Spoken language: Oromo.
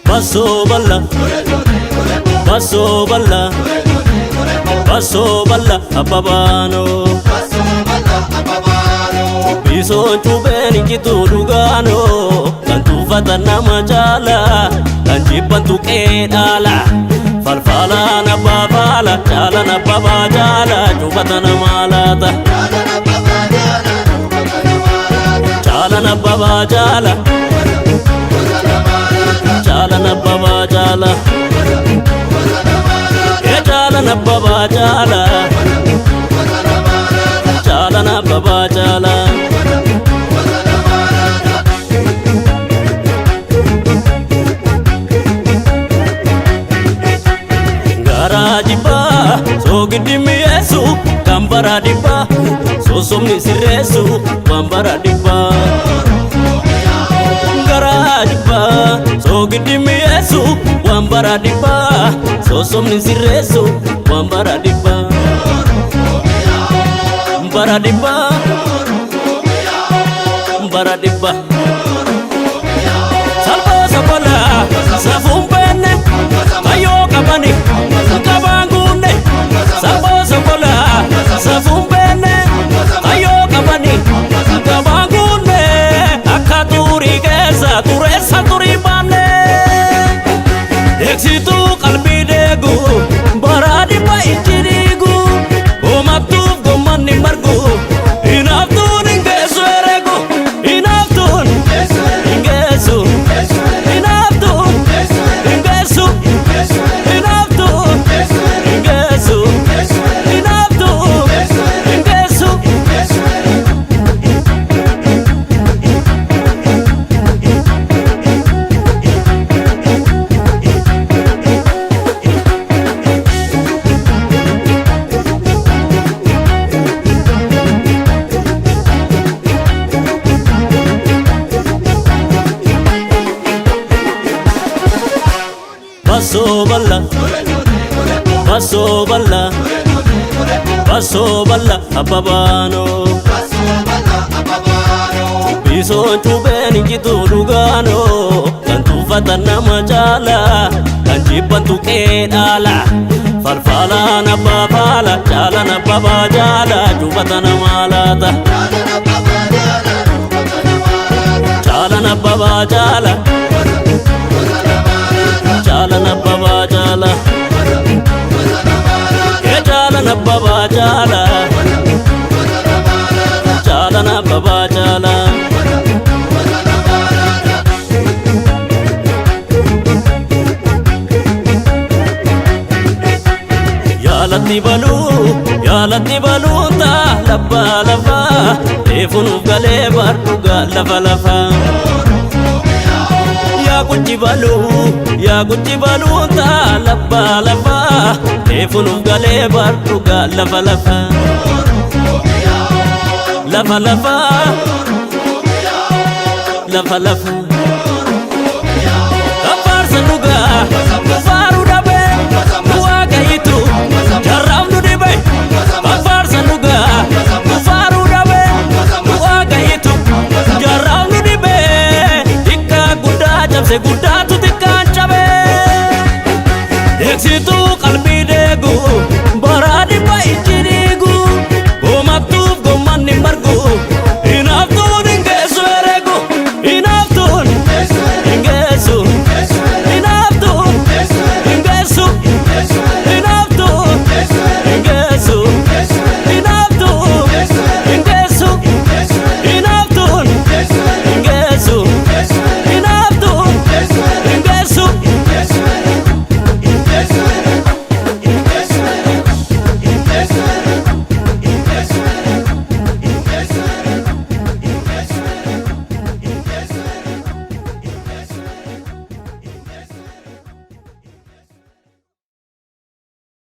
Basso balla, basso balla, basso balla abbabaano. Bisoon cuupheen injitu dhugaano, kan tuuffatan nama jaala, kan jibban tuqee dhaala. Falfaalaan abbaa faala, jaalan abbaa jaala, cuuphata nama laata. Jaalan abbaa jaala. Jaalan abbaa jaala. Ee jaalan abbaa jaala. Jaalan abbaa jaala. Garaa jibbaa soogiddi mi'eessu kan bara dhibbaa sossobni sirreessu waan bara dhibbaa. Garaa jibbaa soogiddi mi'eessu waan bara dhibbaa sossobni sirreessu waan bara dhibbaa. Bara dhibbaa bara dhibbaa. Salphoo sabalaa safuun beenne kayyoo qabani qabaan guunne. Salphoo sabalaa safuun beenne kayyoo qabani qabaan guunne akka turii keessa tureessa turii baanne. Eegsituu qalbii deegu bara dhibba itti dhiigu goomattuuf gommanni margu hinaaftuun hin geessu heregu hinaaftuun hin geessu hinaaftuun hin geessu hinaaftuun hin geessu hinaaftuun hin geessu. Basso balla, basso balla, basso balla abbabaano. Bisoon cuupheen injitu dhugaano, kan tuuffatan nama jaala, kan jibban tuqee dhaala. Falfaalaan abbaa faala, jaalan abbaa jaala, cuuphata nama laata. Jaalan abbaa jaala. Jaalan abbaa jaala. Ee jaalan abbaa jaala. Jaalan abbaa jaala. Yaalatti baluu yaalatti baluu taa labbaa lafaa eefunuuf galee baadhugaa lafa lafaa. Yaa guchi baluu yaa guchi baluu taa labbaa lafaa eefunuuf galee baadhugaa lafa lafaa. Lafa lafaa lafa lafa.